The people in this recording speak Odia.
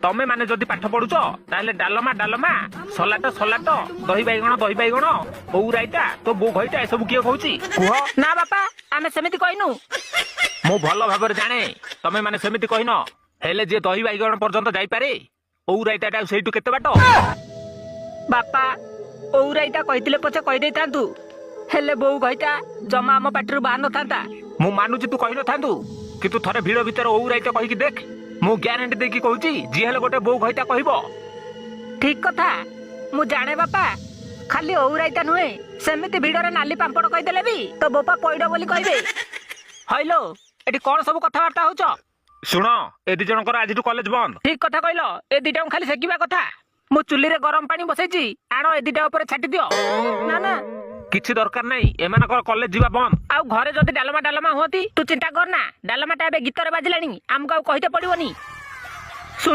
ତମେ ମାନେ ଯଦି ପାଠ ପଢୁଛ, ତାହେଲେ ଡାଲମା ଡାଲମା, ସଲାଟ ସଲାଟ, ଦହି ବାଇଗଣ ଦହି ବାଇଗଣ, ଓଉ ରାଇତା, ତୋ ବୋଉ ଘଇତା, ଏସବୁ କିଏ କହୁଛି କୁହ? ନା ବାପା, ଆମେ ସେମିତି କହିନୁ। ମୁଁ ଭଲ ଭାବରେ ଜାଣେ ତମେ ମାନେ ସେମିତି କହିନ। ହେଲେ ଯିଏ ଦହି ବାଇଗଣ ପର୍ଯ୍ୟନ୍ତ ଯାଇପାରେ, ଓଉ ରାଇତାଟା ଆଉ ସେଇଠୁ କେତେ ବାଟ? ବାପା, ଓଉ ରାଇତା କହିଥିଲେ ପଛେ କହିଦେଇଥାନ୍ତୁ, ହେଲେ ବୋଉ ଘଇତା ଜମା ଆମ ପାଟିରୁ ବାହାର ନଥାନ୍ତା। ମୁଁ ମାନୁଛି ତୁ କହିନଥାନ୍ତୁ, କିନ୍ତୁ ଥରେ ଭିଡ ଭିତରେ ଓଉ ରାଇତା କହିକି ଦେଖ। ମୁଁ ଗ୍ୟାରେଣ୍ଟି ଦେଇକି କହୁଛି, ଯିଏ ହେଲେ ଗୋଟେ ବୋଉ ଘଇତା କହିବ। ଠିକ କଥା, ମୁଁ ଜାଣେ ବାପା। ଖାଲି ଓଉ ରାଇତା ନୁହେଁ, ସେମିତି ଭିଡରେ ନାଲି ପାମ୍ପଡ଼ କହିଦେଲେ ବି ତୋ ବୋପା ପଇଡ ବୋଲି କହିବେ। ହଇଲୋ, ଏଠି କଣ ସବୁ କଥାବାର୍ତ୍ତା ହଉଛ? ଶୁଣ, ଏ ଦି ଜଣଙ୍କର ଆଜିଠୁ କଲେଜ ବନ୍ଦ। ଠିକ କଥା କହିଲ। ଏ ଦିଟାକୁ ଖାଲି ସେକିବା କଥା। ମୁଁ ଚୁଲିରେ ଗରମ ପାଣି ବସେଇଛି, ଆଣ ଏ ଦିଟା ଉପରେ ଛାଟି ଦିଅ। ନା ନା। କିଛି ଦରକାର ନାହିଁ, ଏମାନଙ୍କର କଲେଜ ଯିବା ବନ୍ଦ। ଆଉ ଘରେ ଯଦି ଡାଲମା ଡାଲମା ହୁଅନ୍ତି, ତୁ ଚିନ୍ତା କର ନା, ଡାଲମାଟା ଏବେ ଗୀତରେ ବାଜିଲାଣି, ଆମକୁ ଆଉ କହିତେ ପଡିବନି। ଶୁଣି।